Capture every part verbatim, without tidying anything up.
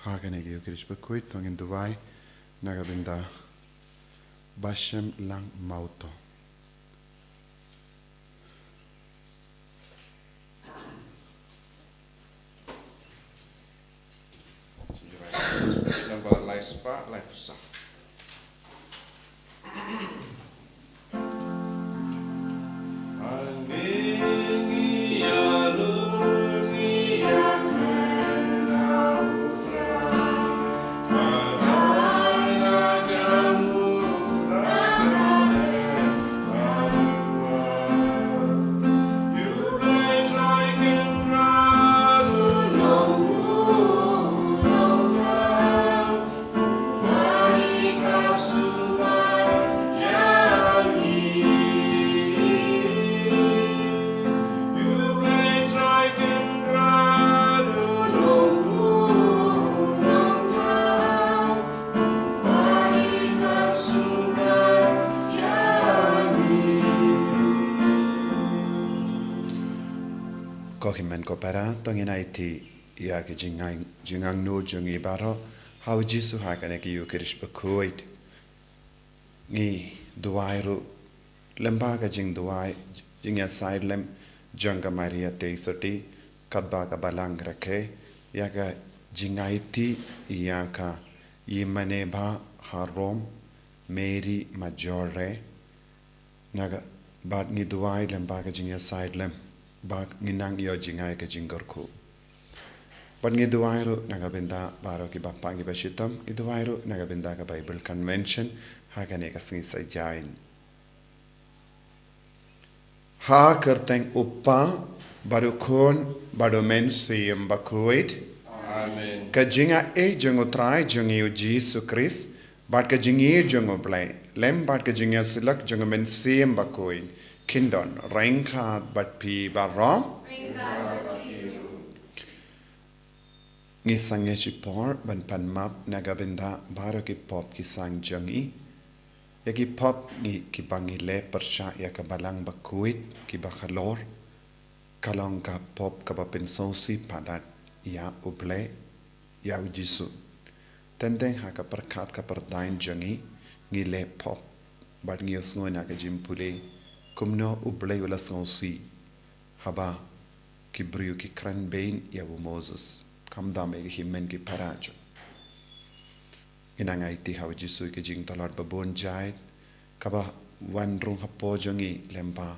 Ha kane ka Eucharist bakhuid to ngin duwai na ka bynta Bashem Lang Mawto. Number lai spah lai phew saw. Ko hynmen ko para, to ngin aiti ïa ki jingangnud jong ngi baroh ha u Jisu ha kane ka Eucharist bakhuid. Ngi duwai ruh lyngba ka jingduwai, jingïasaid lem jong ka Maria Theisotti, katba ka Balang rakhe ïa ka jingaiti ïa ka ïingmane bha ha Rome, Mary Majore, na ka, bad ngi duwai lyngba ka jingïasaid lem ba ngin nang ïoh jngai ka jingkyrkhu. Bad ngi duwai ruh na ka bynta baroh ki bapang ki bashitom, ngi duwai ruh na ka bynta ka Bible Convention ha kane ka sngi Saitjaiñ. Ha ka kyrteng u Kpa bad u Khun bad u Mynsiem Bakhuid. Amen. Ka jingaiei jong u Trai jong ngi u Jisu Khrist, bad ka jingïeit jong u Blei, lem bad ka jingïasyllok jong u Mynsiem Bakhuid, kin don ryngkat bad phi baroh. Ngi sangeh shipor ban pan map na ka bynta baroh ki pop ki sang jong ngi. Ïa ki pop ngi kiba ngi leh pyrshah ïa ka Balang Bakhuid kiba halor, ka long ka pop kaba pynsngewsih palat ïa u Blei, ïa u Jisu. Teng teng ha ka pyrkhat ka pyrthei jong ngi, ngi leh pop bad ngi ïohsngew na ka jingpule kumno u Blei u la sngewsih haba ki briew ki kren beiñ ïa u Moses, khamtam ïa ki hynmen ki para jong ngi. Ngi nang aiti ha u Jisu ïa ka jingtlot babun jait kaba wan rung hapoh jong ngi lyngba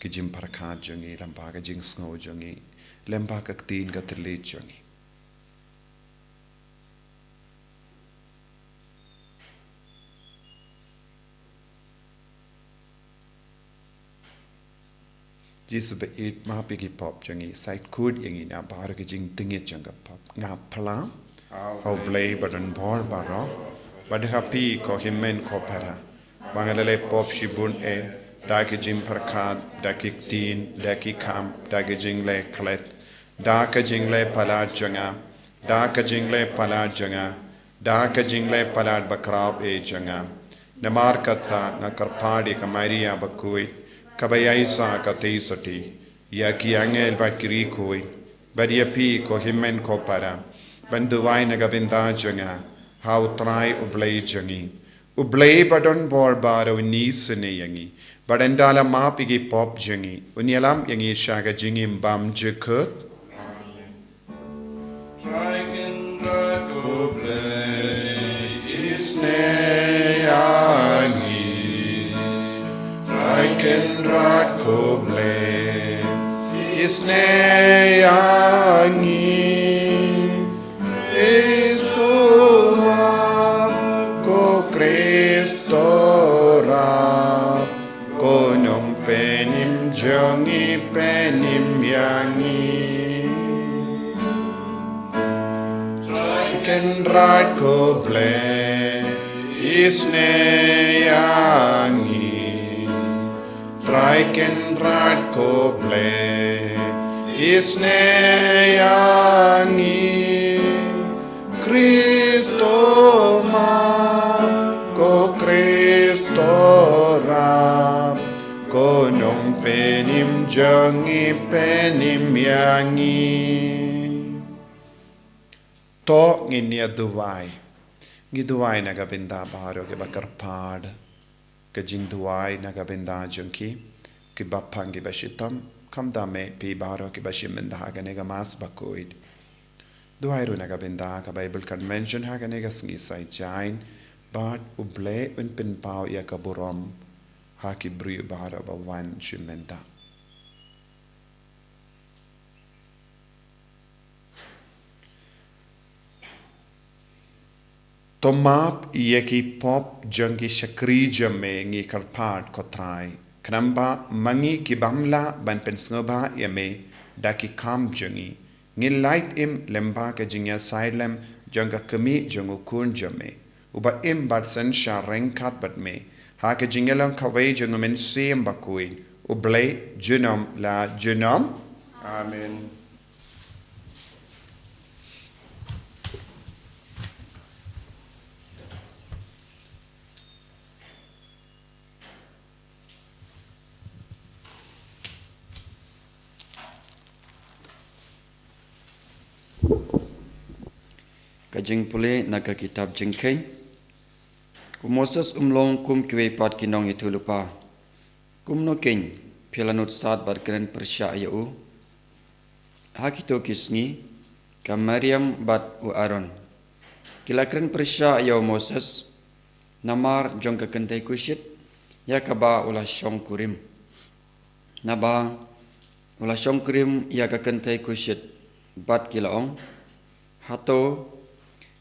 ka jingpyrkhat jong ngi, lyngba ka jingsngew jong ngi, lyngba ka ktien ka thylliej jong ngi. Jisu ba ïeit, map ïa ki pop jong ngi, sait kut ïa ngi na baroh ki jingtngit jong ka pop. Nga phla ha u Blei ba don bor baroh, bad ha phi ko hynmen ko para, ba nga la leh pop shibun eh, da ki jingpyrkhat, da ki ktien, da ki kam, da ki jingleh klet, da ka jingleh palat jong nga, da ka jingleh palat jong nga, da ka jingleh palat bakhraw eh jong nga. Namar kata nga kyrpad ïa ka Maria bakhuid, kaba ïaishah ka Theisotti, ïa ki angel bad ki riewkhuid, bad ïa phi ko hynmen ko para, ban duwai na ka bynta jong nga ha u Trai u Blei jong ngi. U Blei ba don bor baroh un isynei ïa ngi, bad ynda la map ïa ki pop jong ngi, un ïalam ïa ngi sha ka jingim bymjukut. Trai Kynrad ko Blei, isynei ïa ngi. Trai Kynrad ko Blei, isynei ïa ngi. Khrist u map, ko Khrist u rap, ko Nongpynim jong ngi, pynim ïa ngi. Trai Kynrad ko Blei, isynei ïa ngi. Trai Kynrad ko Blei, isynei ïa ngi. Khrist u map, ko Khrist u rap, ko Nongpynim jong ngi, pynim ïa ngi. To ngin ïa duwai. Ngi duwai na ka bynta baroh kiba kyrpad. Ka jingduwai na ka bynta jong ki, kiba pang kiba shitom, khamtam eh phi baroh kiba shim bynta ha kane ka Mass bakhuid. Duwai ruh na ka bynta ka Bible Convention ha kane ka sngi Saitjaiñ, bad U Blei un pynpaw ïa ka burom ha ki briew baroh ba wan shim bynta. To map ïa ki pop jong ki shakri jong me ngi kyrpad ko Trai. Khnang ba ma ngi ki bym lah ban pynsngewbha ïa me da ki kam jong ngi, ngin lait im lyngba ka jingïasaid lem jong ka kmie jong u Khun jong me, uba im bad synshar ryngkat bad me ha ka jingïalong kawei jong u Mynsiem Bakhuid, U Blei junom la junom. Amen. Ka jingpule na ka kitab Jingkheiñ. U Moses um long kum kiwei pat ki nongïathuhlypa. Kumno keiñ phi la nud sat bad kren pyrshah ïa u? Ha kito ki sngi, ka Mariam bad u Aaron ki la kren pyrshah ïa u Moses namar jong ka kynthei Kushit ïa kaba u la shongkurim. Naba u la shongkurim ïa ka kynthei Kushit, bad ki la ong, hato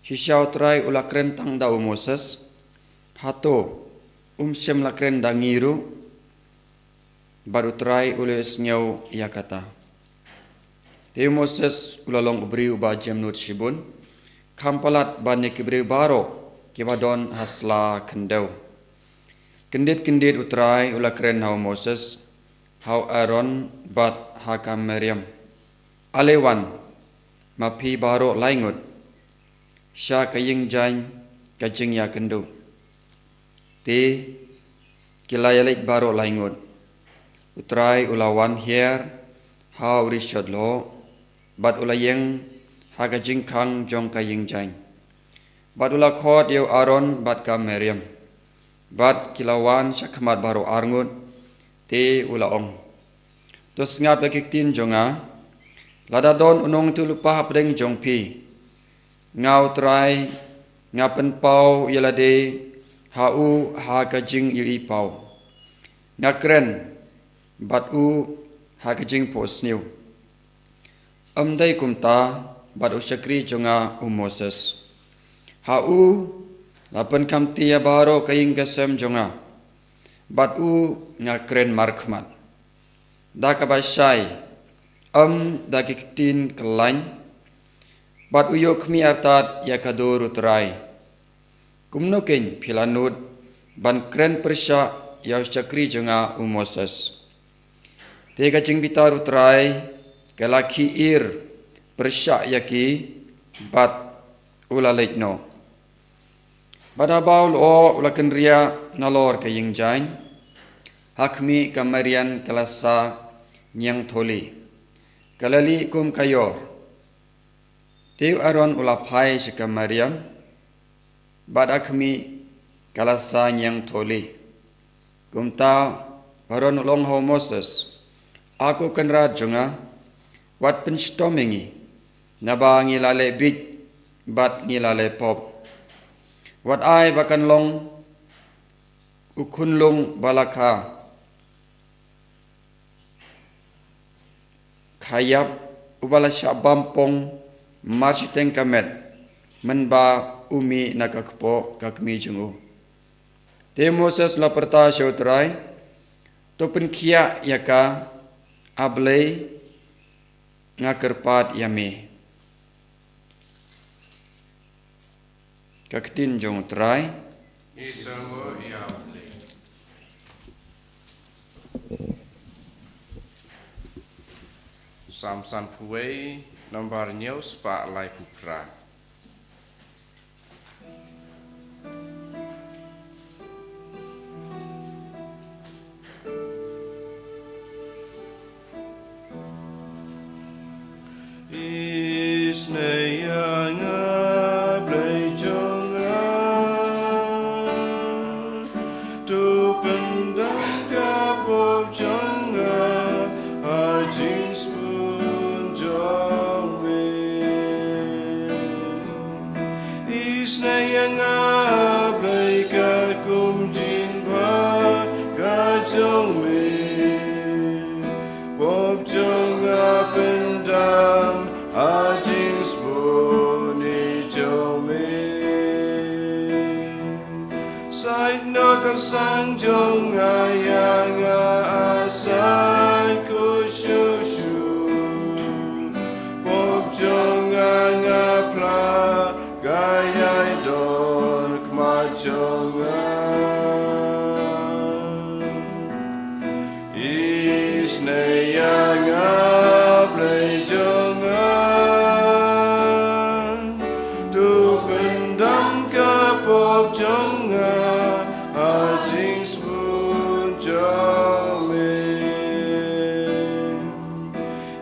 shisha U Trai u la kren tang da u Moses? Hato um shym la kren da ngi ruh? Bad U Trai u la ïohsngew ïa kata. Te u Moses u la long u briew uba jemnud shibun, kham palat ban ïa ki briew baroh kiba don ha sla khyndew. Kyndit kyndit U Trai u la kren ha u Moses, ha u Aaron bad ha ka Mariam. Ale wan, ma phi baroh lai ngut sha ka ïing jaiñ ka jingïakynduh. Te ki la ïaleit baroh lai ngut. U Trai u la wan hiar ha u rishot lyoh, bad u la ïeng ha ka jingkhang jong ka ïing jaiñ. Bad u la khot ïa u Aaron bad ka Mariam, bad ki la wan sha khmat baroh arngut. Te u la ong, to sngap ïa ki ktien jong nga. Lada don u nongïathuhlypa hapdeng jong phi, nga U Trai nga pynpaw ïa lade ha u ha ka jingïohi paw. Nga kren bad u ha ka jingphohsniew. Ym dei kumta bad u shakri jong nga u Moses. Ha u la pynkhamti ïa baroh ka ïing ka sem jong nga, bad u nga kren markhmat. Da kaba shai, ym da ki ktien kyllain, bad u ïoh khmih artat ïa ka dur U Trai. Kumno keiñ phi la nud ban kren pyrshah ïa u shakri jong nga u Moses? Te ka jingbitar U Trai ka la khih pyrshah ïa ki, bad u la leit noh. Bad haba u lyoh u la kynriah nalor ka ïing jaiñ, ha khmih ka Mariam ka la sah ñiangtholi, ka la lieh kum ka ïor. Te u Aaron u la phai sha ka Mariam, bad ha khmih ka la sah ñiangtholi. Kumta u Aaron u la ong ha u Moses, a ko Kynrad jong nga, wat pynshitom ïa ngi, naba ngi la leh bieit bad ngi la leh pop. Wat ai ba kan long u khunlung ba la kha kha ïap, uba la shah bam pong marshiteng ka met, mynba u mih na ka kpoh ka kmie jong u. Te u Moses u la pyrta sha U Trai, to pynkhiah ïa ka, A Blei, nga kyrpad ïa me. Ka ktien jong U Trai. Ngi sngewbha ïa U Blei. Salm sanphew wei, nombar hynñiew spah laiphew phra. Isn't a young Nga pyndam ha jingsbun jong me. Sait na ka sang jong nga ïa nga, a sait ko shu shu. Pop jong nga nga phla, ka ïai don khmat jong nga. Isynei ïa nga Blei jong nga, to pyndam ka pop jong nga ha jingsbun jong me.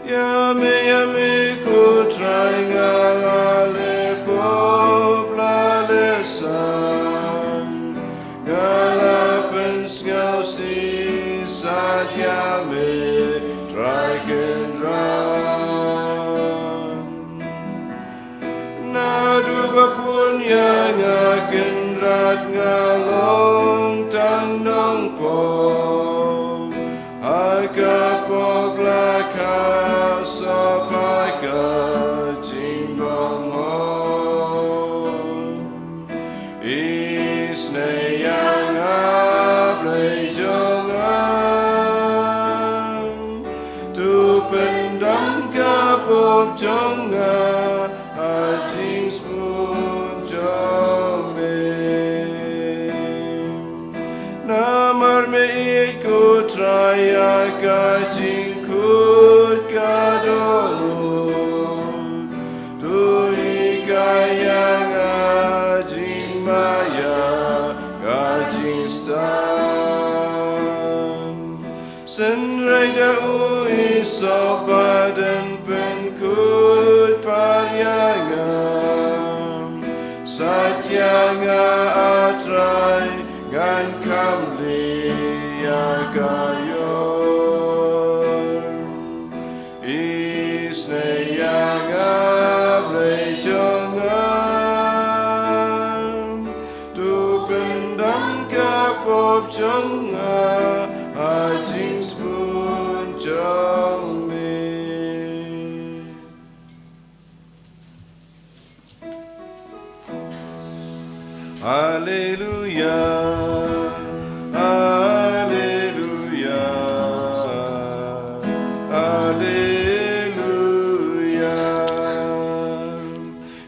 Ïa me, ïa me ko Trai nga la leh pop la leh san. Nga la pynsngewsih sait ïa me Trai Kynrad. Naduh ba bun ïa nga Kynrad nga long tang nongpop. Ha ka pop la kha sop ha ka jingbymhok. Isynei ïa nga Blei jong nga, to pyndam ka pop jong nga ha jingsbun jong me. Namar me ïeit ko Trai ïa ka jingkhuid ka dohnud, to hikai ïa nga jingmaïa ka jingstad. Synrei da u hisop bad pynkhuid pat ïa nga. Sait ïa nga, a Trai, ngan kham lih ïa ka ïor. Isynei ïa nga Blei jong nga, to pyndam ka pop jong nga ha jingsbun jong me. Haleluia, haleluia, haleluia.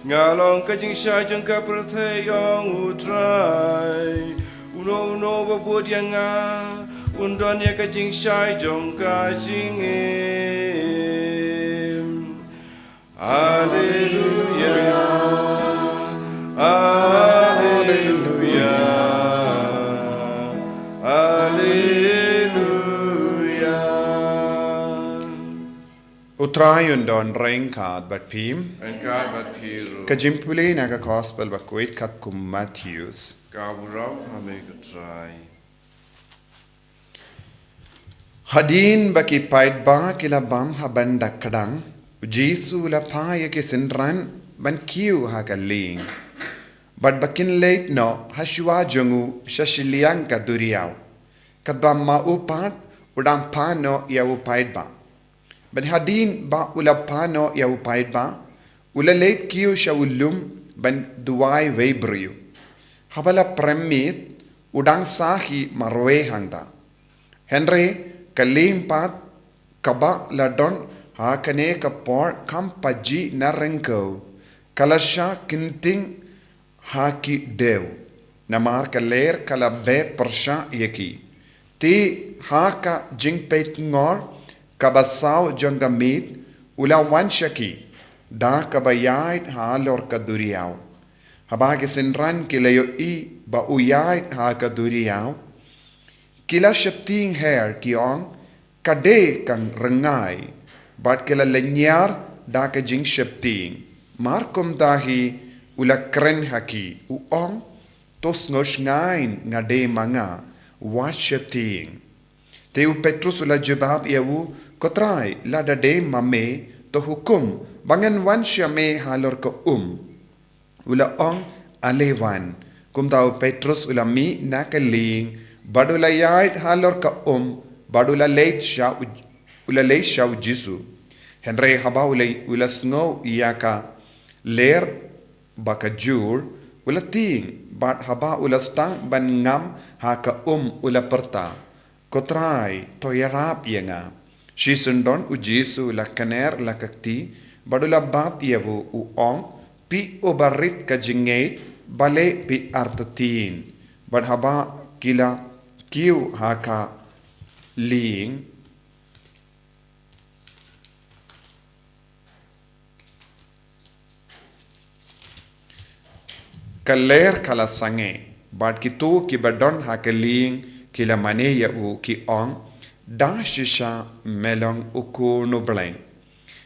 Nga long ka jingshai jong ka pyrthei, ong U Trai. Uno uno uba bud ïa nga, un don ïa ka jingshai jong ka jingim. Haleluia, haleluia, haleluia. U Trai un don ryngkat bad phi. Ryngkat bad phi ruh. Ka jingpule na ka Gospel ba khuid katkum u Mathaios. Ka burom ha me ko Trai. Hadien ba ki paidbah ki la bam ha ban da kdang, U Jisu u la phah ïa ki synran ban kiew ha ka lieng. Bad ba kin leit noh ha shuwa jong u sha shiliang ka duriaw, katba ma u pat u dang phah noh ïa u paidbah. Bad hadien ba u la phah noh ïa u paidbah, u la leit kiew sha u lum ban duwai wei briew. Haba la prem miet, u dang sakhi marwei hangta. Hynrei ka lieng pat kaba la don ha kane ka por kam pat jia na ryngkew, ka la shah kynting ha ki dew, namar ka lyer ka la beh pyrshah ïa ki. Te ha ka jingpeit ngor kaba saw jong ka miet, u la wan sha ki da kaba ïaid halor ka duriaw. Haba ki synran ki la ïohi ba u ïaid ha ka duriaw, ki la sheptieng her, ki ong, ka dei ka rngai. Bad ki la lynñiar da ka jingsheptieng. Mar kumta hi u la kren ha ki, u ong, to sngewshngaiñ, nga dei ma nga, wat sheptieng. Te u Petrus u la jubab ïa u, ko Trai, lada dei ma me, to hukum ba ngan wan sha me halor ka um. U la ong, ale wan. Kumta u Petrus u la mih na ka lieng bad u la ïaid halor ka um, bad u la leit sha u, u la leit sha u Jisu. Hynrei haba u la, u la sngew ïa ka lyer ba ka jur, u la tieng, bad haba u la sdang ban ngam ha ka um, u la pyrta, "Ko Trai, to ïarap ïa nga." Shisien don u Jisu u la kner la ka kti, bad u la bat ïa u, u ong, "Phi uba rit ka jingngeit, balei phi artatien?" Bad haba ki la kiew ha ka lieng, ka lyer ka la sangeh, bad kito kiba don ha ka lieng ki la mane ïa u, ki ong, "Da shisha me long u Khun u Blei."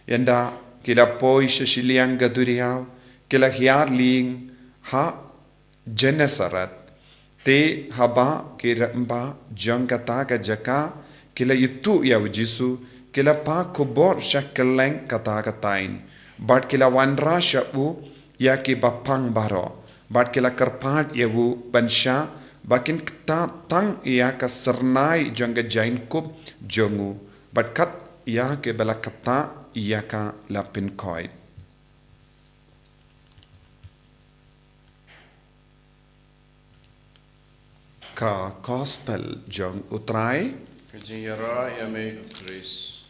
Ynda ki la poi sha shiliang ka duriaw, ki la hiar lieng ha Gennesaret. Te haba ki rangbah jong kata ka jaka ki la ïathuh ïa u Jisu, ki la phah khubor sha kylleng kata ka thaiñ, bad ki la wanrah sha u ïa kiba pang baroh, bad ki la kyrpad ïa u ban shah ba kin ktah tang ïa ka syrnai jong ka jaiñkup jong u, bad kat ïa kiba la ktah ïa ka la pynkhoit. Ka Gospel jong u Trai. Ka jingïarap ïa me, ko Khrist.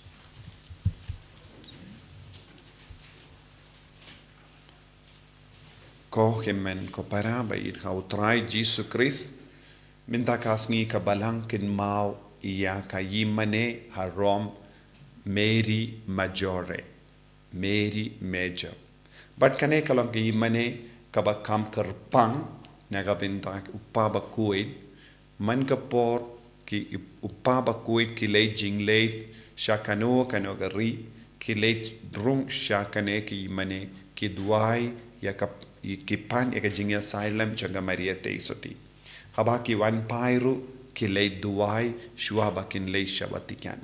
Ko hynmen ko para ba ïeit ha u Trai Jisu Khrist, mynta ka sngi ka Balang kynmaw ïa ka ïingmane harum Mary Majore. Mary Major. Bad kane ka long ka ïingmane kaba kham kyrpang na ka bynta u Kpa Bakhuid. Man ka por ki u Kpa Bakhuid ki leit jingleit sha kano kano ka ri, ki leit rung sha kane ka ïingmane, ki duwai ïa ka, ki pan ïa ka jingïasaid lem jong ka Maria Theisotti. Haba ki wan phai ruh, ki leit duwai shuwa ba kin leit sha Vatican.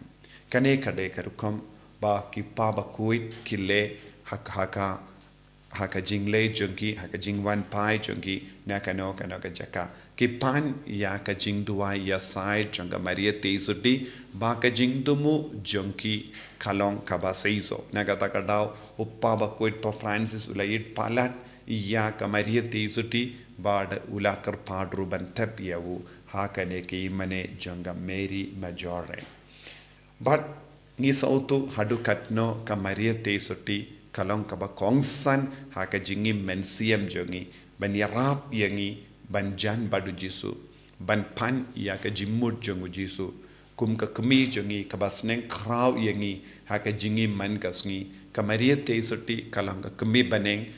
Kane ka dei ka rukom ba ki Kpa Bakhuid ki leh ha ka, ha ka, ha ka jingleit jong ki, ha ka jingwan phai jong ki na kano kano ka jaka. Ki pan ïa ka jingduwai ïasaid jong ka Maria Theisotti, ba ka jingthmu jong ki ka long kaba seisoh. Na kata ka daw u Kpa Bakhuid Pope Francis u la ïeit palat ïa ka Maria Theisotti, bad u la kyrpad ruh ban thep ïa u ha kane ka ïingmane jong ka Mary Majore. Bad ngi sngewthuh haduh katno ka Maria Theisotti ka long kaba kongsan ha ka jingim mynsiem jong ngi, ban ïarap ïa ngi ban jan bad u Jisu, ban pan ïa ka jingmut jong u Jisu. Kum ka kmie jong ngi kaba sneng khraw ïa ngi ha ka jingim man ka sngi, ka Maria Theisotti ka long ka kmie bneng,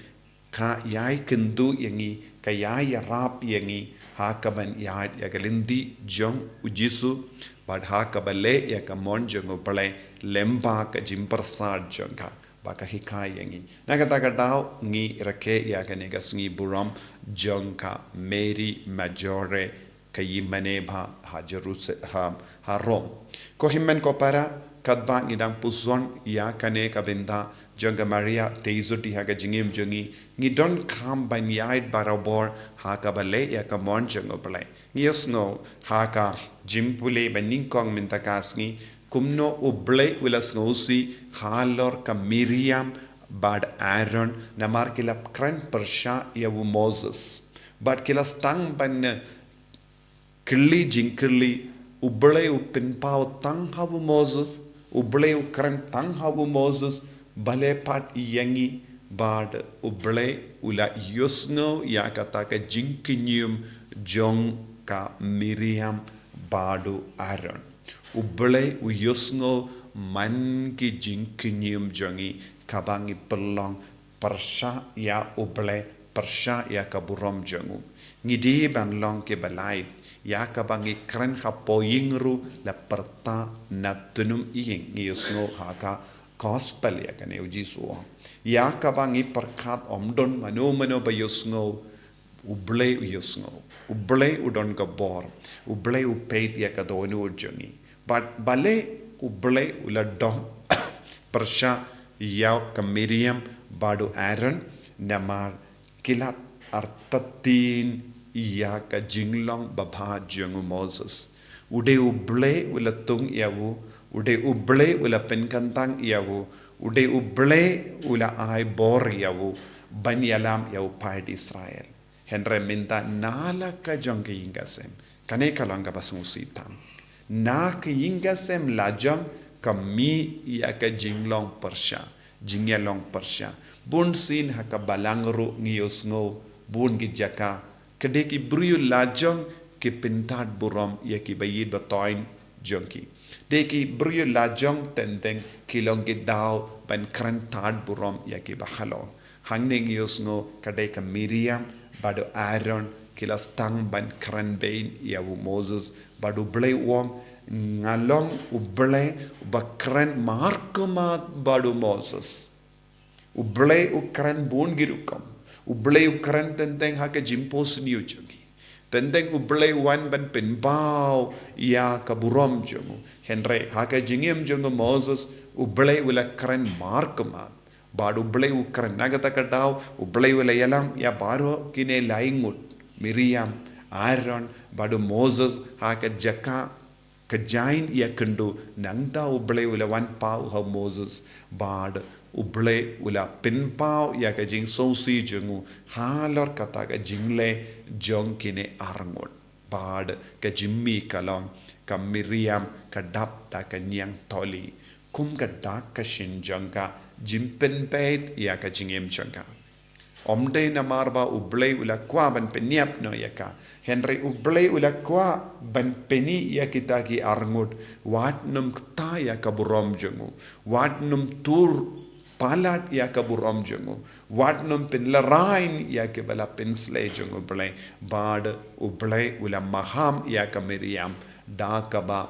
ka ïai kynduh ïa ngi, ka ïai ïarap ïa ngi ha kaban ïaid ïa ka lynti jong u Jisu, bad ha kaba leh ïa ka mon jong u Blei lyngba ka jingpyrsad jong ka, ba ka hikai ïa ngi. Na kata ka daw ngi rakhe ïa kane ka sngi burom jong ka Mary Majore, ka ïingmane ba ha Jeruse-, ha, ha Rome. Ko hynmen ko para, katba ngi dang pyrshang ïa kane ka bynta jong ka Maria Theisotti ha ka jingim jong ngi, ngi donkam ban ïaid barabor ha kaba leh ïa ka mon jong u Blei. Ngi ïohsngew ha ka jingpule ba nyngkong mynta ka sngi, kumno u Blei u la sngewsih halor ka Miriam bad Aaron, namar ki la kren pyrshah ïa u Moses. Bad ki la sdang ban, eh, kylli jingkylli, u Blei u pynpaw tang ha u Moses, u Blei u kren tang ha u Moses, balei pat ïa ngi, bad u Blei u la ïohsngew ïa kata ka jingkñium jong ka Miriam bad u Aaron. U Blei u ïohsngew man ki jingkñium jong ngi kaba ngi pynlong pyrshah ïa u Blei, pyrshah ïa ka burom jong u. Ngi dei ban long kiba lait, ïa kaba ngi kren hapoh ïing ruh la pyrta na tnum ïing, ngi ïohsngew ha ka Gospel ïa kane u Jisu u ong. Ïa kaba ngi pyrkhat ym don mano mano ba ïohsngew, u Blei u ïohsngew. U Blei u don ka bor, u Blei u peit ïa ka dohnud jong ngi. Bad balei u Blei u la dom pyrshah ïa ka Miriam bad u Aaron, namar ki la artatien ïa ka jinglong babha jong u Moses. U dei u Blei u la tung ïa u U dei U Blei u la pynkyntang ïa u, u dei U Blei u la ai bor ïa u ban ïalam ïa u paid Israel. Hynrei mynta na la ka jong ka ïing ka sem, kane ka long kaba sngewsih tam. Na ka ïing ka sem la jong ka mih ïa ka jinglong pyrshah, jingïalong pyrshah. Bun sien ha ka balang ruh ngi ïohsngew, bun ki jaka, ka dei ki briew la jong ki pyntad burom ïa ki ba ïeit ba thoiñ jong ki. Dei ki briew la jong teng teng ki long ki daw ban kren tad burom ïa ki ba halor. Hangne ngi ïohsngew ka dei ka Miriam bad u Aaron ki la sdang ban kren beiñ ïa u Moses, bad U Blei u ong, nga long U Blei uba kren markhmat bad u Moses. U Blei u kren bun ki rukom. U Blei u kren teng teng ha ka jingpynsngew jong ngi. Teng teng U Blei u wan ban pynpaw ïa ka burom jong u. Hynrei ha ka jingim jong u Moses, U Blei u la kren markhmat. Bad U Blei u kren na kata ka daw, U Blei u la ïalam ïa baroh kine lai ngut, Miriam, Aaron, bad u Moses ha ka jaka ka jaiñ ïakynduh. Nangta U Blei u la wan paw ha u Moses, bad U Blei u la pynpaw ïa ka jingsngewsih jong u halor kata ka jingleh jong kine arngut. Bad ka jingmih ka long, ka Miriam ka dap da ka ñiangtoli kum ka dak ka shin jong ka jingpynpeit ïa ka jingim jong ka. Ym dei namar ba U Blei u la kwah ban pynïap noh ïa ka, hynrei U Blei u la kwah ban pyni ïa kita ki arngut, wat nym kta ïa ka burom jong u, wat nym tur palat ïa ka burom jong u, wat nym pynlehrain ïa ki ba la pynsleh jong U Blei. Bad U Blei u la maham ïa ka Miriam da kaba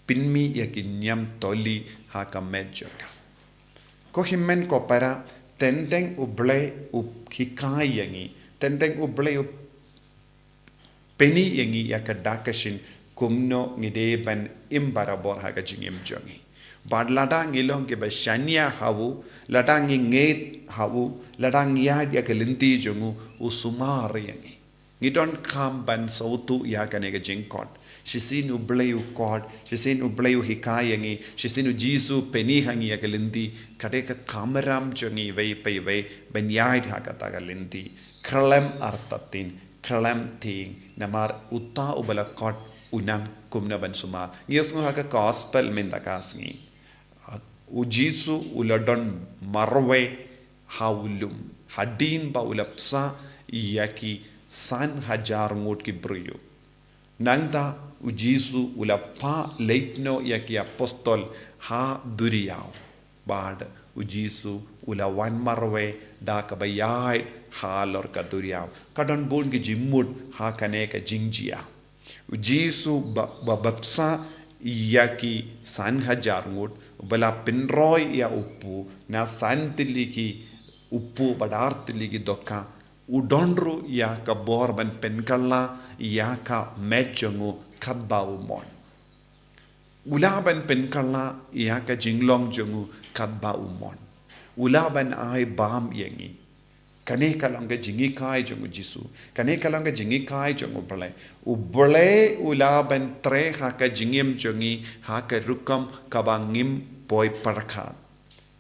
pynmih ïa ki ñiangtoli ha ka met jong ka. Ko hynmen ko para, teng teng U Blei u hikai ïa ngi, teng teng U Blei u pyni ïa ngi ïa ka dak ka shin kumno ngi dei ban im barabor ha ka jingim jong ngi. Bad lada ngi long ki ba shaniah ha u, lada ngi ngeit ha u, lada ngi ïaid ïa ka lynti jong u, u sumar ïa ngi. Ngi donkam ban sngewthuh ïa kane ka jingkhot. Shisien U Blei u khot, shisien U Blei u hikai ïa ngi, shisien U Jisu u pyni ha ngi ïa ka lynti, ka dei ka kamram jong ngi iwei pa iwei ban ïaid ha kata ka lynti. Khlem artatien, khlem tieng, namar uta uba la khot u nang kumno ban sumar. Ngi ïohsngew ha ka gospel mynta ka sngi, u Jisu u la don marwei ha u lum hadien ba u la bsa ïa ki san hajar ngut ki briew. Nangta u Jisu u la phah leit noh ïa ki apostol ha duriaw. Bad u Jisu u la wan marwei da kaba ïaid halor ka duriaw. Ka don bun ki jingmut ha kane ka jingjia. U Jisu ba, ba bapsa ïa ki san hajar ngut, ba la pynroi ïa u pu na san tylli ki u pu bad ar tylli ki dohkha, u don ruh ïa ka bor ban pynkylla ïa ka met jong u katba u mon. U lah ban pynkylla ïa ka jinglong jong u katba u mon. U lah ban ai bam ïa ngi. Kane ka long ka jinghikai jong u Jisu. Kane ka long ka jinghikai jong u Blei. U Blei u lah ban trei ha ka jingim jong ngi ha ka rukom kaba ngim poi pyrkhat.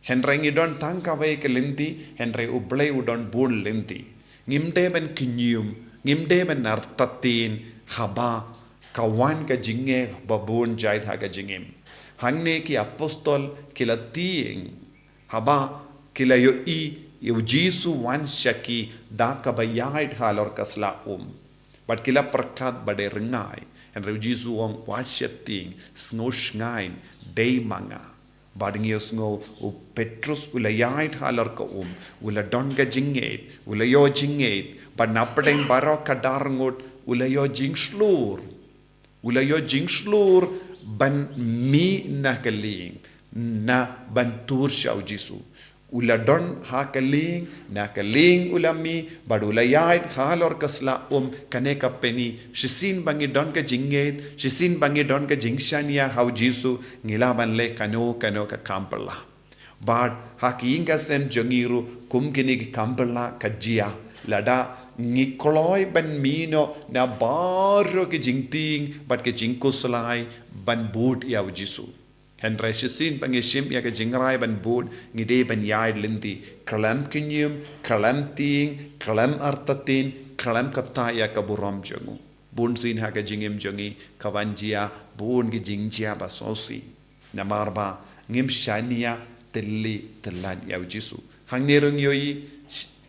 Hynrei ngi don tang kawei ka lynti, hynrei u Blei u don bun lynti. Ngim dei ban kynñium, ngim dei ban artatien, haba ka wan ka jingeh ba bun jait ha ka jingim. Hangne ki apostol ki la tieng, haba ki la ïohi ïa u Jisu wan sha ki da kaba ïaid halor ka sla um. Bad ki la pyrkhat ba dei ryngai. Hynrei u Jisu u ong wat sheptieng, sngewshngaiñ, dei ma nga. Bad ngi ïohsngew u Petrus u la ïaid halor ka um, u la don ka jingngeit, u la ïoh jingngeit, bad na pdeng baroh ka dar ngut, u la ïoh jingshlur. U la ïoh jingshlur ban mih na ka lieng, na ban tur sha u Jisu. U la don ha ka lieng, na ka lieng u la mih, bad u la ïaid halor ka sla um, kane ka pyni, shisien ba ngi don ka jingngeit, shisien ba ngi don ka jingshaniah ha u Jisu, ngi lah ban leh kano kano ka kam phylla. Bad ha ka ïing ka sem jong ngi ruh kum kine ki kam phylla ka jia, lada ngi kloi ban mih noh na baroh ki jingtieng bad ki jingkhuslai ban bud ïa u Jisu. Hynrei shisien ba ngi shim ïa ka jingrai ban bud, ngi dei ban ïai lynti khlem kñium, khlem tieng, khlem artatien, khlem kata ïa ka burom jong u. Bun sien ha ka jingim jong ngi ka wan jia bun ki jingjia ba sngewsih. Namar ba ngim shaniah tylli tyllan ïa u Jisu. Hangne ruh ngi ïohi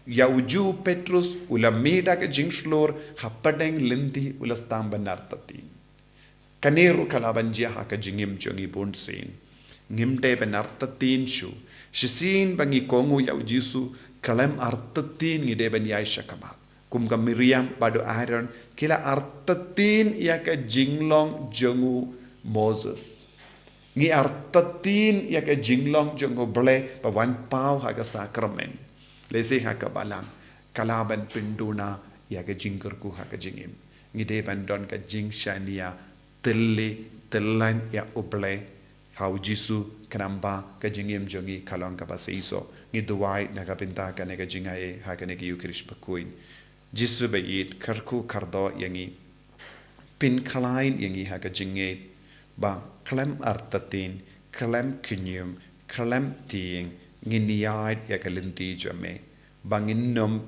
ïa u Ju Petrus u la mih da ka jingshlur, hapdeng lynti u la sdang ban artatien. Kane ruh ka lah ban jia ha ka jingim jong ngi bun sien. Ngim dei ban artatien shuh. Shisien ba ngi kohnguh ïa u Jisu, khlem artatien ngi dei ban ïai sha khmat. Kum ka Miriam bad u Aaron ki la artatien ïa ka jinglong jong u Moses. Ngi artatien ïa ka jinglong jong u Blei ba wan paw ha ka sakramen. Lehse ha ka balang ka lah ban pynduna ïa ka jingkyrkhu ha ka jingim. Ngi dei ban don ka jingshaniah tylli tyllan ïa u Blei. Ha u Jisu, khnang ba ka jingim jong ngi ka long kaba seisoh. Ngi duwai na ka bynta kane ka jingaiei ha kane ka Ïukharist bakhuid. Jisu ba ïeit, kyrkhu kyrdoh ïa ngi. Pynkhlaiñ ïa ngi ha ka jingngeit ba khlem artatien, khlem kñium, khlem tieng, ngin ïaid ïa ka lynti jong me. Ba ngin nym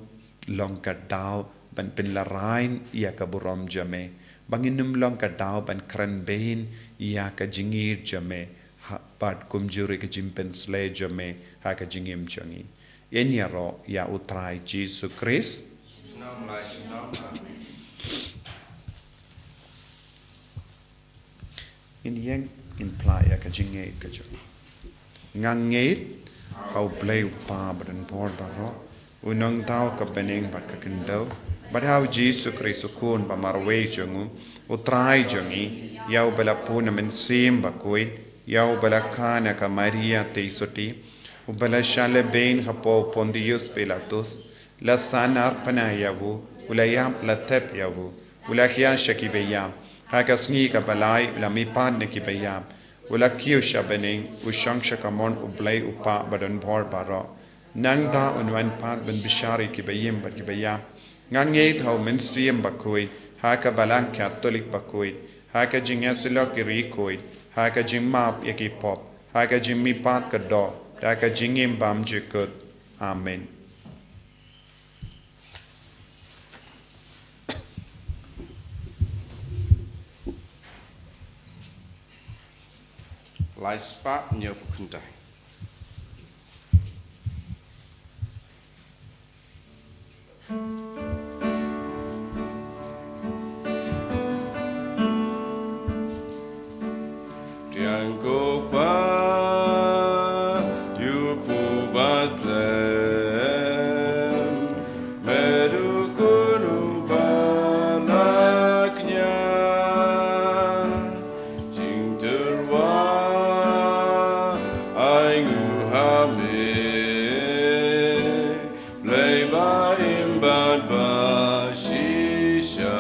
long ka daw ban pynlehrain ïa ka burom jong me. Ba ngin nym long ka daw ban kren bein ïa ka jingïeit jong me, ha, bad kumjuh ruh ka jingpynsleh jong me ha ka jingim jong ngi. Ïaroh ïa u Trai Jisu Khrist. Ngin ïeng, ngin phla ïa ka jingngeit ka jong ngi. Nga ngeit ha u Blei u Kpa badonbor baroh, u nongthaw ka bneng bad ka khyndew, bad ha u Jisu Khrist u Khun ba marwei jong u, u Trai jong ngi, ïa uba la pun na Mynsiem Bakhuid, ïa uba la kha na ka Maria Theisotti, uba la shah lehbein hapoh Pontius Pilatus, la sahnarphna ïa u, u la ïap, la thep ïa u, u la khia sha ki baïap, ha ka sngi kaba lai u la mihpat na ki baïap, u la kiew sha bneng, u shong sha kamon u Blei u Kpa badonbor baroh. Nangta un wan pat ban bishar ïa ki baïing bad ki baïap. Nga ngeit ha u Mynsiem Bakhuid, ha ka Balang Katholik bakhuid, ha ka jingïasyllok ki riewkhuid, ha ka jingmap ïa ki pop, ha ka jingmihpat ka doh, ha ka jingim bymjukut. Amen. Lai spah hynñiewphew khyndai. Pdiang ko Kpa, ïa u pyrthei, me dei u khun uba la kñia, jingtyrwa ai nguh ha me. Blei ba im bad ba shisha,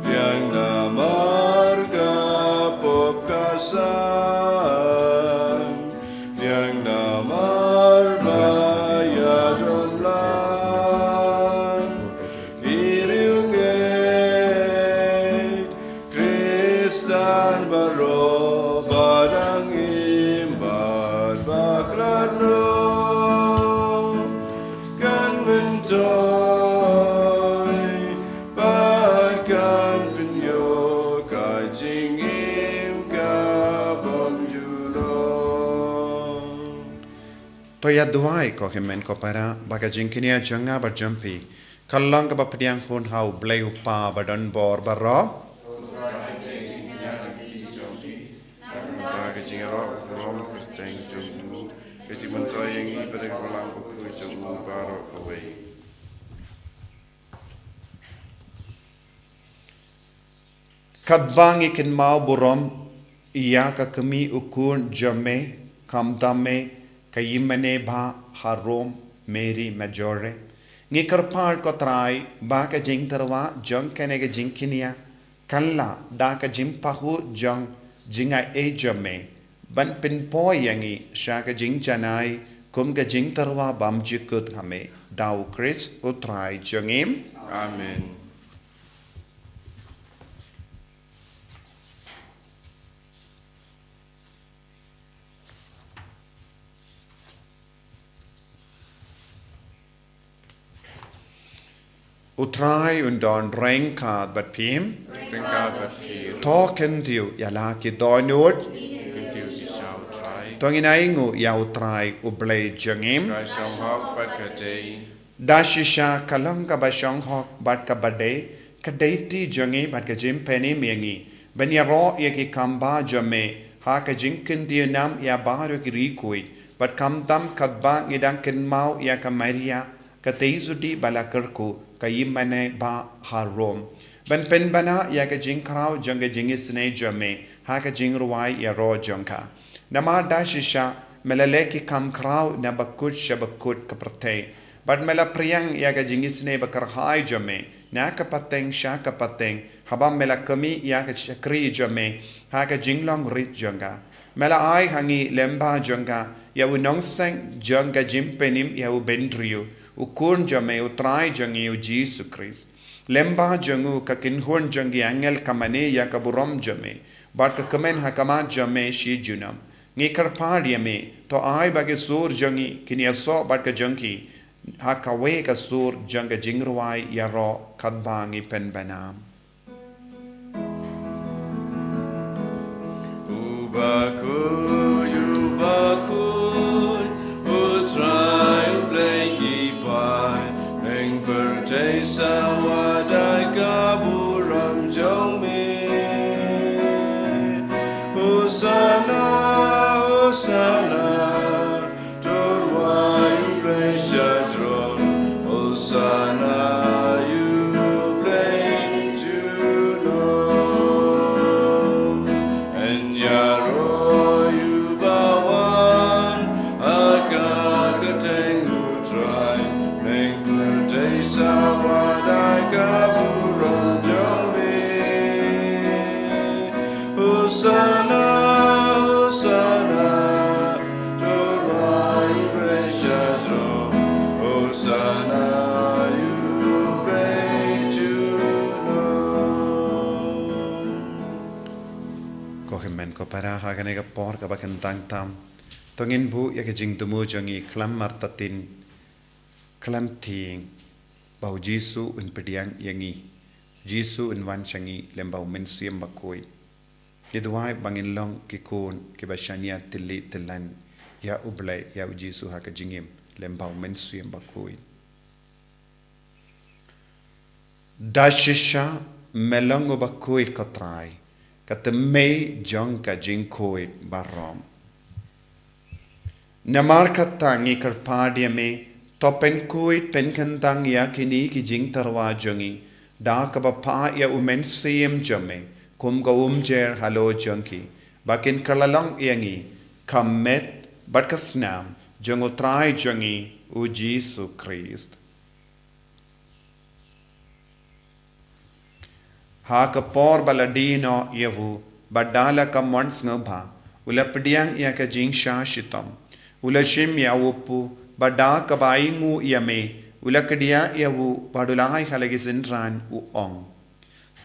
pdiang namar ka pop ka san, pdiang namar ba ïadon lang ki riewngeit Khristan baroh ba dang im bad ba khlad noh, kan myntoi bad kan pynïoh ka jingim ka bymjukut. To ïa duwai ko hynmen ko para, ba ka jingkñia jong nga bad jong phi kan long kaba pdiang hun ha u Blei u Kpa badonbor baroh. Ka jingïaroh burom kyrteng jong u, ka jingmyntoi ïa ngi bad ïa ka Balang Bakhuid jong u baroh kawei. Katba ngi kynmaw burom ïa ka kmie u khun jong me, khamtam me, ka ïingmane ba harum, Mary Majore, ngi kyrpad ko Trai ba ka jingtyrwa jong kane ka jingkñia kan lah da ka jingpahuh jong jngai jong me ban pynpoi ïa ngi sha ka jingjanai kum ka jingtyrwa bymjukut ha me. Da u Khrist u Trai jong ngi. Amen. U Trai un don ryngkat bad phim. Ryngkat bad phi ruh. To kyntiew ïa la ki dohnud. Kyntiew ïa U Trai. To ngin ainguh ïa U Trai U Blei jong ngi. Ka shong hok bad ka dei. Da shisha ka long kaba shong hok bad kaba dei, ka dei ti jong ngi bad ka jingpynim ïa ngi ban ïaroh ïa ki kam ba jong me ha ka jingkyntiew nam ïa baroh ki riewkhuid, bad khamtam katba ngi dang kynmaw ïa ka Maria, ka tei sudi ba la kyrkhu, ka ïingmane ba ha Rom. Ban pynbna ïa ka jingkhraw jong ka jingisynei jong me ha ka jingrwai ïaroh jong ka. Namar da shisha me la leh ki kam khraw na bakut sha bakut ka pyrthei, bad me la phriang ïa ka jingisynei ba kyrhai jong me na ka pateng sha ka pateng, haba me la khmih ïa ka shakri jong me ha ka jinglong rit jong ka. Me la ai ha ngi lem ba jong ka ïa u nongseng jong ka jingpynim ïa u bynriew, u Khun jong me, U Trai jong ngi U Jisu Khrist. Lem ba jong u ka kynhun jong ki angel ka mane ïa ka burom jong me, bad ka kmen ha khmat jong me shi junom. Ngi kyrpad ïa me, to ai ba ki sur jong ngi kin ïasoh bad ka jong ki ha kawei ka sur jong ka jingrwai ïaroh katba ngi pynbna. U bakhuid, u bakhuid, U Trai U Blei ki paid, ring pyrthei sa wadai ka burom jong me. Hosana, Hosana, to rwai U Blei sha jrong, Hosana ïa U Blei junom. Yn ïaroh ïa uba wan ha ka kyrteng U Trai, ring pyrthei sa wadai ka burom jong me. Hosana, Hosana, to rwai U Blei sha jrong, Hosana ïa U Blei junom. Ko hynmen ko para, ha kane ka por kaba kyntang tam, to ngin buh ïa ka jingthmu jong ngi khlem artatien, khlem thieng, ba U Jisu un pdiang ïa ngi, U Jisu un wan sha ngi lem bad U Mynsiem Bakhuid. Ngi duwai ba ngin long ki khun kiba shaniah tylli tyllan ïa U Blei, ïa U Jisu ha ka jingim lem bad U Mynsiem Bakhuid. Da shisha me long uba khuid, ko Trai, ka thymmei jong ka jingkhuid baroh. Namar kata ngi kyrpad ïa me, to pynkhuid pynkyntang ïa kine ki jingtyrwa jong ngi da kaba phah ïa U Mynsiem jong me kum ka umjer halor jong ki, ba kin kylla long ïa ngi ka met bad ka snam jong U Trai jong ngi U Jisu Khrist. Ha ka por ba la die noh ïa u, bad da la ka mon sngewbha, u la pdiang ïa ka jingshah shitom. U la shim ïa u kpu, bad da kaba ainguh ïa me, u la kdiah ïa u, bad u la ai ha la ki synran, u ong: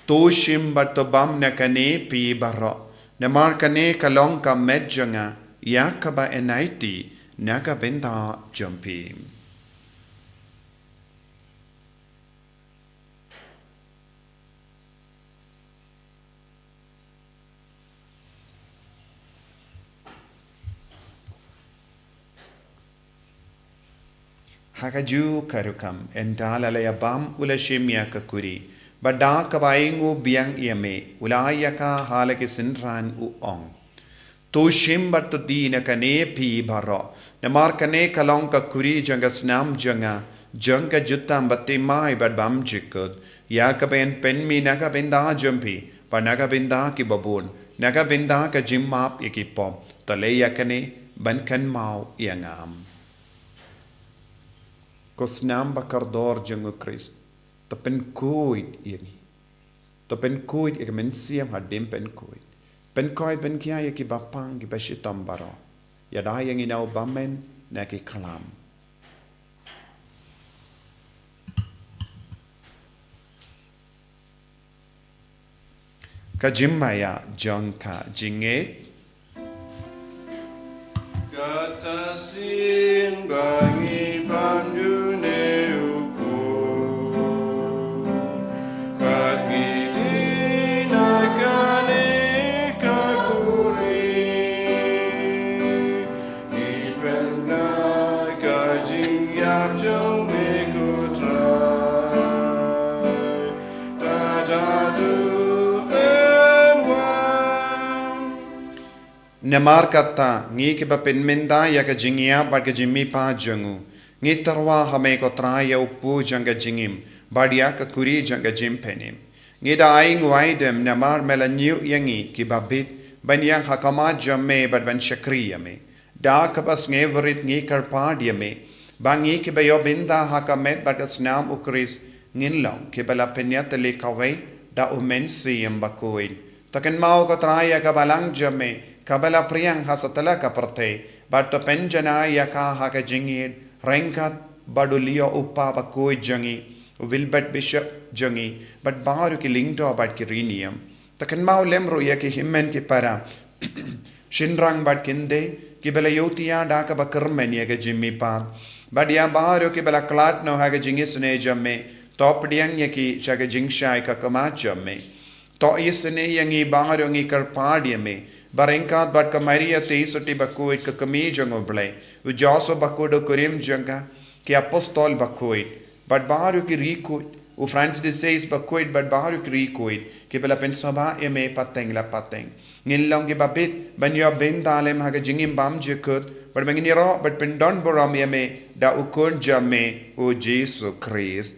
To shim bad to bam na kane phi baroh, namar kane ka long ka met jong nga, ïa kaba yn aiti na ka bynta jong phi. Ha kajuh ka rukom, ynda la ïa bam, u la shim ïa ka kuri, bad da kaba ainguh biang ïa me, u la ai ïa ka ha la ki synran, u ong: To shim bad to die na kane phi baroh, namar kane ka long ka kuri jong ka snam jong nga, jong ka jutang bathymmai bad bymjukut, ïa kaba yn pynmih na ka bynta jong phi bad na ka bynta kiba bun, na ka bynta ka jingmap ïa ki pop. To leh ïa kane ban kynmaw ïa nga. Ko snam ba kordor jong U Khrist, to pynkhuid ïa ngi. To pynkhuid ïa ka mynsiem hadien pynkhuid. Pynkhuid pynkhia ïa kiba pang, kiba shitom baroh. Ïada ïa ngi na u bymman, na ki khlam. Ka jingmaïa jong ka jingngeit. Kata sien ba ngi bam dune u kpu. Namar kata, ngi kiba pynmynta ïa ka jingïap bad ka jingmihpat jong u, ngi tyrwa ha me ko Trai ïa u kpu jong ka jingim, bad ïa ka kuri jong ka jingpynim. Ngi da ai nguai dem namar me la ñiew ïa ngi kiba bit, ban ïeng ha khmat jong me bad ban shakri ïa me. Da kaba sngewrit ngi kyrpad ïa me, ba ngi kiba ïoh bynta ha ka met bad ka snam u Khrist, ngin long kiba la pynïatylli kawei da u Mynsiem Bakhuid. To kynmaw ko Trai ïa ka balang jong me, kaba la pdiang ha satlak ka pyrthei, bad to pynjanai ïa ka ha ka jingïeit, ryngkat bad u Leo u Pa bakhuid jong ngi, u Wilbert Bishop jong ngi, bad baroh ki lyngdoh bad ki rynïeng. To kynmaw lem ruh ïa ki hynmen ki para, shynrang bad kynthei, kiba la ïohthiah da kaba kyrmen ïa ka jingmihpat. Bad ïa baroh kiba la khlad noh ha ka jingisynei jong me, to pdiang ïa ki sha ka jingshai khmat jong me. To isynei ïa ngi baroh ngi kyrpad ïa me, ba ryngkat bad ka Maria Theisotti bakhuid ka kmie jong u Blei, u Joseph bakhuid u kurim jong ka, ki apostol bakhuid, bad baroh ki riewkhuid, u Francis de Sales bakhuid bad baroh ki riewkhuid, kiba la pynsngewbha ïa me pateng la pateng. Ngin long kiba bit ban ïoh bynta lem ha ka jingim bymjukut, bad ba ngin ïaroh bad pyndonburom ïa me da u Khun jong me, u Jisu Khrist.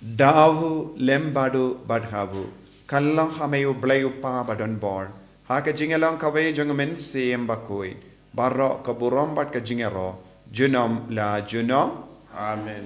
Da u lem bad u bad ha u, ka long ha me u Blei u Pa badonbor, ha ka jingïalong kawei jong u Mynsiem Bakhuid, baroh ka burom bad ka jingïaroh, junom la junom. Amen.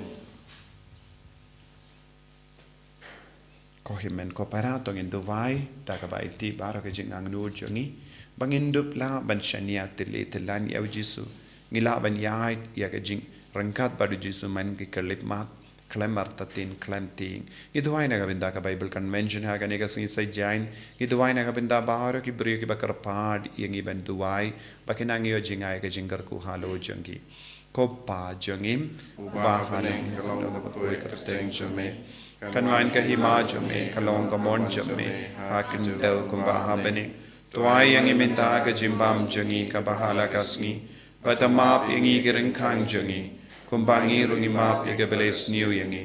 Ko hynmen ko para, to ngin duwai da kaba ïeit baroh ka jingangnud jong ngi, ba ngin dup lah ban shaniah tylli tyllan ïa u Jisu. Ngi lah ban ïaid ïa ka jingryngkat bad u Jisu man ki khyllipmat, khlem artatien khlem tieng. Ngi duwai na ka bynta ka Bible Convention ha kane ka sngi Saitjaiñ. Ngi duwai na ka bynta baroh ki briew kiba kyrpad ïa ngi ban duwai, ba kin nang ïoh jngai ïa ka jingkyrkhu halor jong ki. Ko Pa jong ngi, uba ha bneng, ka long kaba kyrteng jong me. Kan wan ka hima jong me, ka long ka mon jong me, ha khyndew kumba ha bneng. To ai ïa ngi mynta ka jingbam jong ngi kaba ha la ka sngi. Bad to map ïa ngi ki ryngkang jong ngi, kumba ngi ruh ngi map ïa kiba la isniew ïa ngi.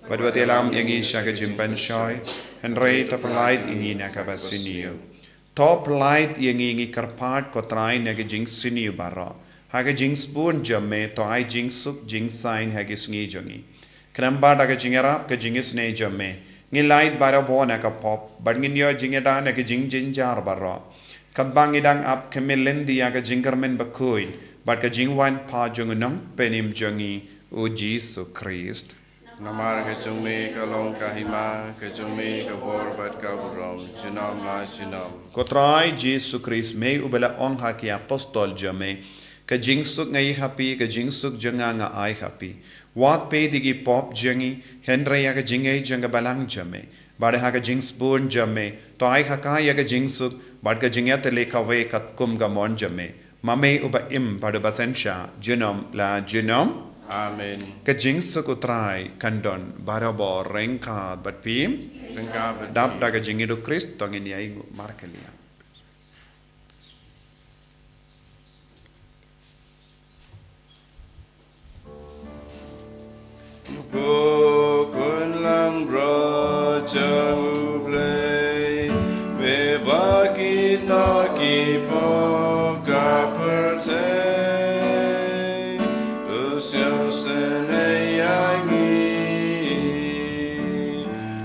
Bad wat ïalam ïa ngi sha ka jingpynshoi, hynrei to pyllait ïa ngi na kaba sniew. To pyllait ïa ngi, ngi kyrpad ko Trai, na ka jingsniew baroh. Ha ka jingsbun jong me, to ai jingsuk jingsaiñ ha ki sngi jong ngi. Khnang ba da ka jingïarap ka jingisynei jong me, ngin lait barabor na ka pop, bad ngin ïoh jingïada na ka jingjynjar baroh. Katba ngi dang ap khmih lynti ïa ka jingkyrmen bakhuid, bad ka jingwan pat jong u Nongpynim jong ngi, u Jisu Khrist. Namar ka jong me ka long ka hima, ka jong me ka bor bad ka burom, junom la junom. Ko Trai Jisu Khrist, me uba la ong ha ki apostol jong me, ka jingsuk nga ai ha phi, ka jingsuk jong nga nga ai ha phi. Wat peit ïa ki pop jong ngi, hynrei ïa ka jingngeit jong ka balang jong me. Bad ha ka jingsbun jong me, to ai ha ka ïa ka jingsuk, bad ka jingïatylli kawei katkum ka mon jong me. Ma me uba im bad uba synshar, junom la junom. Amen. Ka jingsuk u Trai kan don barabor ryngkat bad phi. Ryngkat bad phi. Dap da ka jingïeit u Khrist, to ngin ïainguh markylliang. Ko Khun langbrot jong U Blei, me ba ki noh ki pop ka pyrthei, to sngewsynei ïa ngi.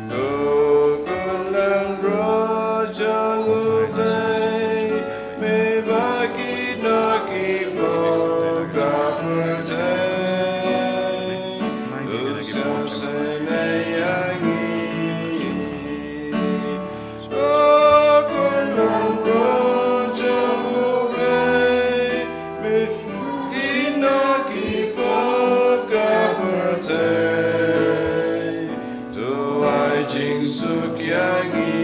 Ko Khun langbrot jong U Blei, me ba ki noh ki pop ka pyrthei, to sngewsynei ïa ngi. Ko Khun langbrot jong U Blei, me ba ki noh ki pop ka pyrthei, to ai jingsuk ïa ngi.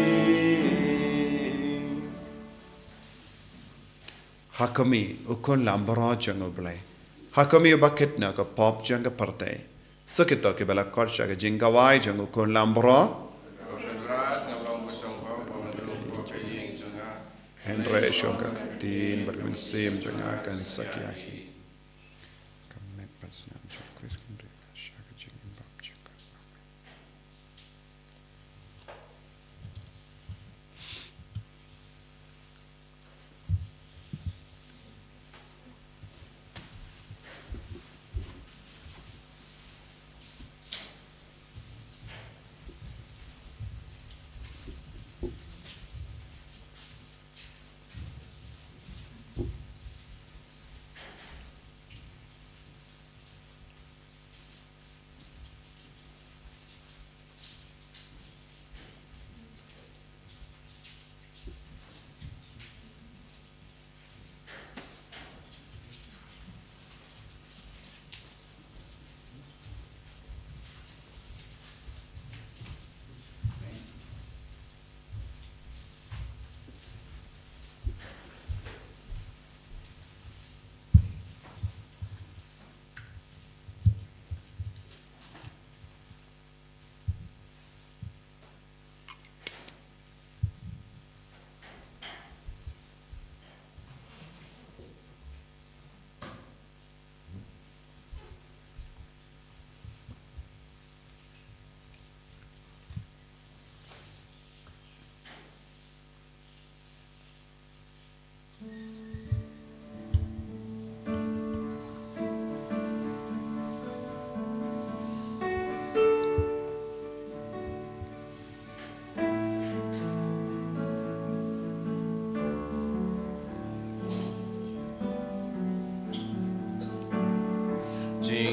Ha khmih, U Khun langbrot jong U Blei. Ha khmih uba kit noh ka pop jong ka pyrthei. Sa kito kiba la khot sha ka jingkhawai jong U Khun langbrot. Hynrei shong ka ktien bad ka mynsiem jong nga kan sa ïa hi. Ka met bad snam jong U Khrist kan ri sha ka jingim bymjukut.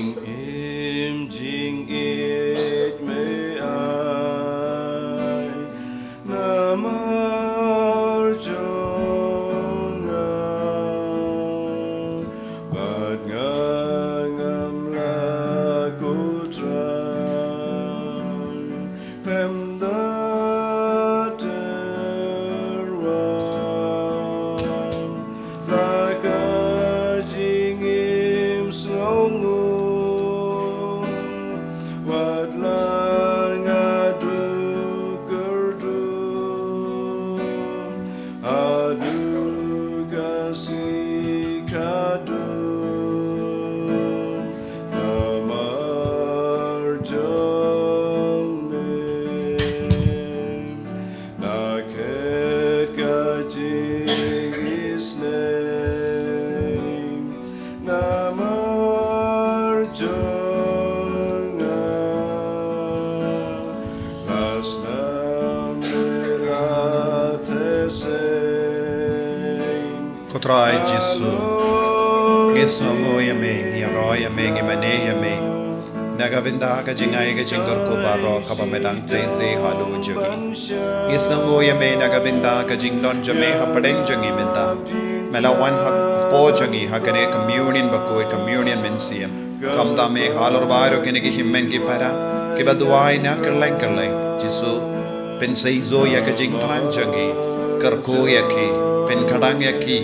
Im jingïeit me ai namar jong nga, bad nga ngam lah, ko Trai, khlem da tyrwa la ka jingim sngewnguh, wat la nga duk kyrduh haduh ka sngi kaba kut, namar jong me la khet ka jingisynei namar jong nga, la snam me la theseng. Ko Trai Jisu, ngi sngewnguh ïa me, ngi ïaroh ïa me, ngi mane ïa me na ka bynta ka jingai ka jingkyrkhu baroh kaba me dang tei halor jong ngi. Ngi sngewnguh ïa me na ka bynta ka jingdon jong me hapdeng jong ngi mynta. Me la wan hapoh jong ngi ha kane ka communion bakhuid, communion mynsiem. Kumta me halor baroh kine ki hynmen ki para kiba duwai na kylleng kylleng, Jisu, pynseisoh ïa ka jingthrang jong ki, kyrkhu ïa ki, pynkhlaiñ ïa ki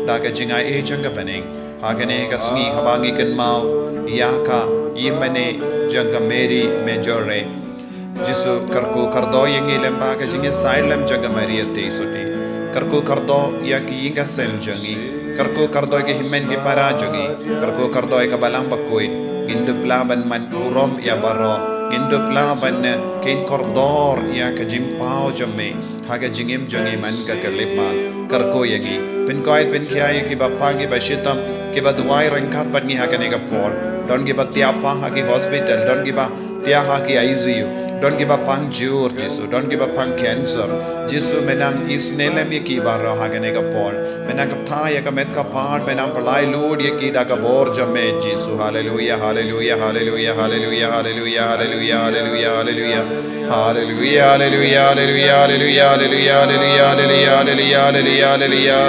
da ka jingai jong ka bneng ha kane ka sngi, haba ngi kynmaw ïa ka ïingmane jong ka Mary Majore. Jisu, kyrkhu kyrdoh ïa ngi lem bad ka jingïasaid lem jong ka Maria Theisotti. Kyrkhu kyrdoh ïa ki ïing ki sem jong ngi. Kyrkhu kyrdoh ïa ki hynmen ki para jong ngi. Kyrkhu kyrdoh ïa ka Balang bakhuid. Ngin dup lah ban mad burom ïa baroh. Ngin dup lah ban, eh, kheiñ kordor ïa ka jingpaw jong me ha ka jingim jong ngi man ka khyllipmat. Kyrkhu ïa ngi. Pynkoit pynkhia ïa kiba pang, kiba shitom, kiba duwai ryngkat bad ngi ha kane ka por. Don kiba thiah pang ha ki hospital, don kiba thiah ha ki I C U, don kiba pang jur, Jisu, don kiba pang cancer. Jisu, me nang isynei lem ïa ki baroh ha kane ka por. Me nang kata ïa ka met ka phad, me nang pynlait lut ïa ki da ka bor jong me, Jisu. Haleluia, haleluia, haleluia, haleluia, haleluia, haleluia, haleluia, haleluia. Haleluia, haleluia, haleluia, haleluia, haleluia, haleluia, haleluia, haleluia, haleluia.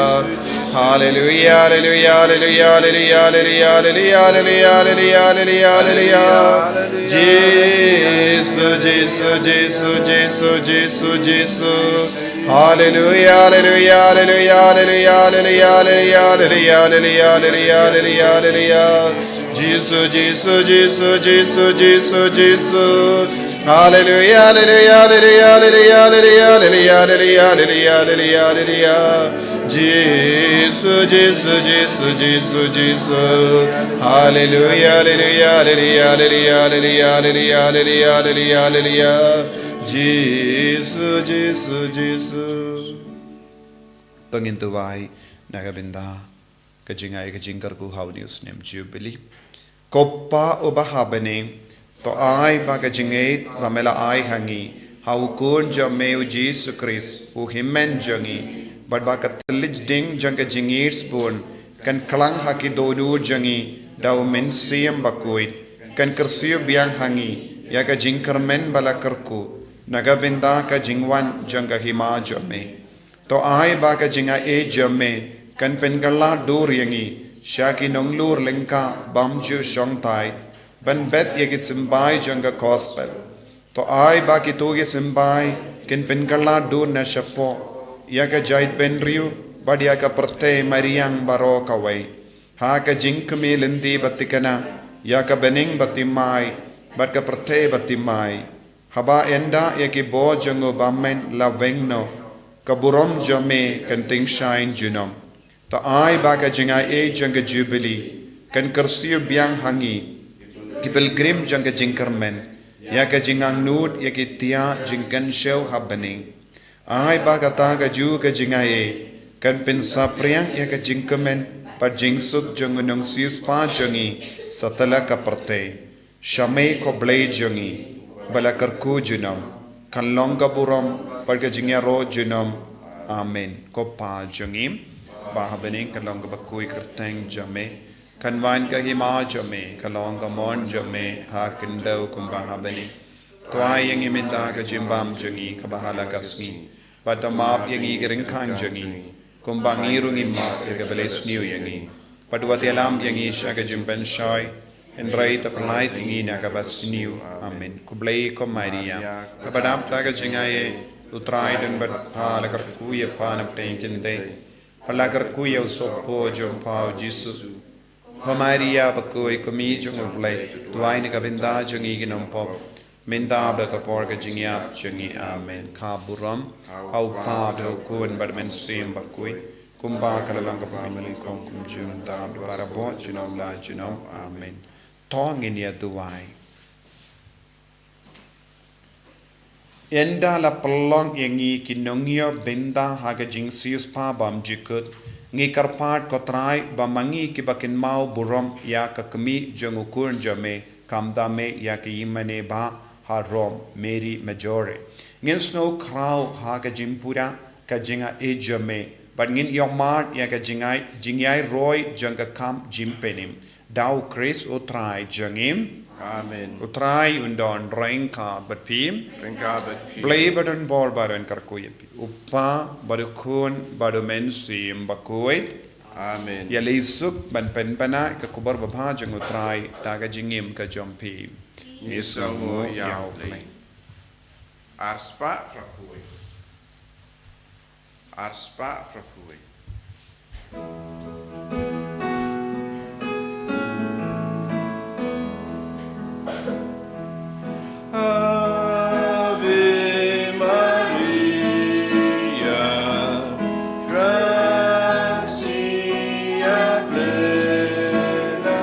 Haleluia, haleluia, haleluia, haleluia, haleluia, haleluia, haleluia, haleluia, haleluia. Jisu, Jisu, Jisu, Jisu, Jisu, Jisu. Haleluia, haleluia, haleluia, haleluia, haleluia, haleluia, haleluia, haleluia, haleluia, haleluia. Jisu, Jisu, Jisu, Jisu, Jisu, Jisu. Haleluia, haleluia, haleluia, haleluia, haleluia, haleluia, haleluia, haleluia, haleluia, haleluia. Jisu, Jisu, Jisu, Jisu, Jisu. Haleluia, haleluia, haleluia, haleluia, haleluia, haleluia, haleluia, haleluia, haleluia. Jisu, Jisu, Jisu. To ngin duwai na ka bynta ka jingai ka jingkyrkhu ha une u snem Jubili. Ko Pa uba ha bneng, to ai ba ka jingngeit ba me la ai ha ngi ha u Khun jong me u Jisu Khrist, u Hynmen jong ngi, bad ba ka thylliej ding jong ka jingngeit sbun kan khlang ha ki dohnud jong ngi da u Mynsiem Bakhuid, kan kyrsiew biang ha ngi ïa ka jingkyrmen ba la kyrkhu na ka bynta ka jingwan jong ka Hima jong me. To ai ba ka jingai jong me kan pynkylla dur ïa ngi sha ki nonglur lyngkha bymjukshong thait ban bet ïa ki symbai jong ka Gospel. To ai ba kito ki symbai kin pynkylla dur na shapoh ïa ka jaitbynriew bad ïa ka pyrthei mariang baroh kawei, ha ka jingkmie lynti ba thikna ïa ka bneng ba thymmai bad ka pyrthei ba thymmai. Haba ynda ïa ki bor jong u bymman la weng noh, ka burom jong me kan tyngshaiñ junom. To ai ba ka jingai jong ka Jubili kan kyrsiew biang ha ngi ki pilgrim jong ka jingkyrmen ïa ka jingangnud ïa ki thiah jingkynshew ha bneng. Ai ba kata kajuh ka jingai kan pynsaphriang ïa ka jingkmen bad jingsuk jong u Nongsiewspah jong ngi satlak ka pyrthei. Sha me ko Blei jong ngi ba la kyrkhu junom, kan long ka burom bad ka jingïaroh junom. Amen. Ko Pa jong ngi ba ha bneng, kan long kaba khuid ka kyrteng jong me. Kan wan ka hima jong me, ka long ka mon jong me, ha khyndew kumba ha bneng. To ai ïa ngi mynta ka jingbam jong ngi kaba ha la ka sngi. Bad to map ïa ngi ki ryngkang jong ngi, kumba ngi ruh ngi map ïa kiba leh sniew ïa ngi. Bad wat ïalam ïa ngi sha ka jingpynshoi, hynrei to pyllait ïa ngi na kaba sniew. Amen. Khublei ko Maria, kaba dap da ka jingaiei, U Trai u don bad pha, la kyrkhu ïa pha na pdeng ki kynthei, bad la kyrkhu ïa u sohpor jong pha U Jisu. Ko Maria bakhuid, ko Kmie jong U Blei, duwai na ka bynta jong ngi ki nongpop, mynta bad ha ka por ka jingïap jong ngi. Amen. Ka burom ha U Kpa bad ha U Khun bad ha U Mynsiem Bakhuid, kumba ka la long, kumba mynnyngkong, kumjuh, mynta bad barabor, junom la junom. Amen. To ngin ïa duwai. Ynda la pynlong ïa ngi ki nongïoh bynta ha ka jingsiewspah bymjukut, ngi kyrpad ko Trai ba ma ngi kiba kynmaw burom ïa ka kmie jong U Khun jong me, khamtam ïa ka ïingmane ba ha Rom, Mary Majore, ngin sngew khraw ha ka jingpura ka jingaiei jong me, bad ngin ïohmad ïa ka jingai, jingïairoi jong ka kam jingpynim. Da U Khrist U Trai jong ngi. Amen. U Trai un don ryngkat bad phi. Ryngkat bad phi. Blei ba don bor ba don kyrkhu ïa phi, U Kpa bad U Khun bad U Mynsiem Bakhuid. Amen. Ïaleh suk ban pynbna ka khubor babha jong U Trai da ka jingim ka jong phi. Ngi sngewnguh ïa U Blei. Arspah phra phew. Arspah phra phew. Ave Maria, gratia plena,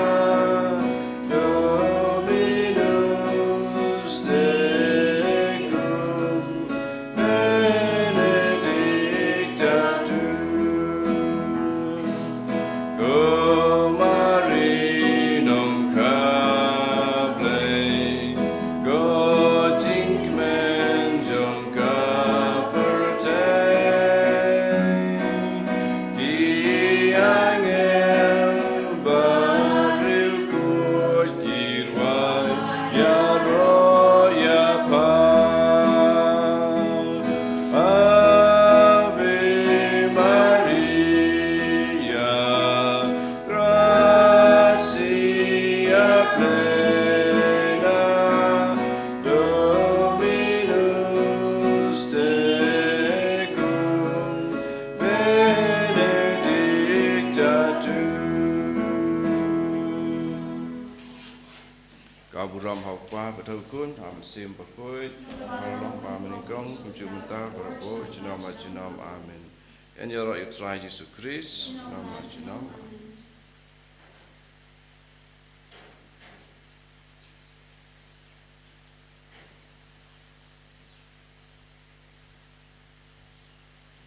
Dominus tecum, benedicta tu. Ko Maria, Nongkha Blei, ko jingkmen jong ka pyrthei. Ki angel baroh ki rwai ïaroh ïa pha. Ave Maria, gratia plena, Dominus tecum, benedicta tu. Ka burom ha U Kpa bad ha U Khun, ha U Mynsiem Bakhuid, ha la long ba mynnyngkong, kumjuh mynta, barabor, junom la junom. Amen. Yn ïaroh ïa U Trai Jisu Khrist, junom la junom.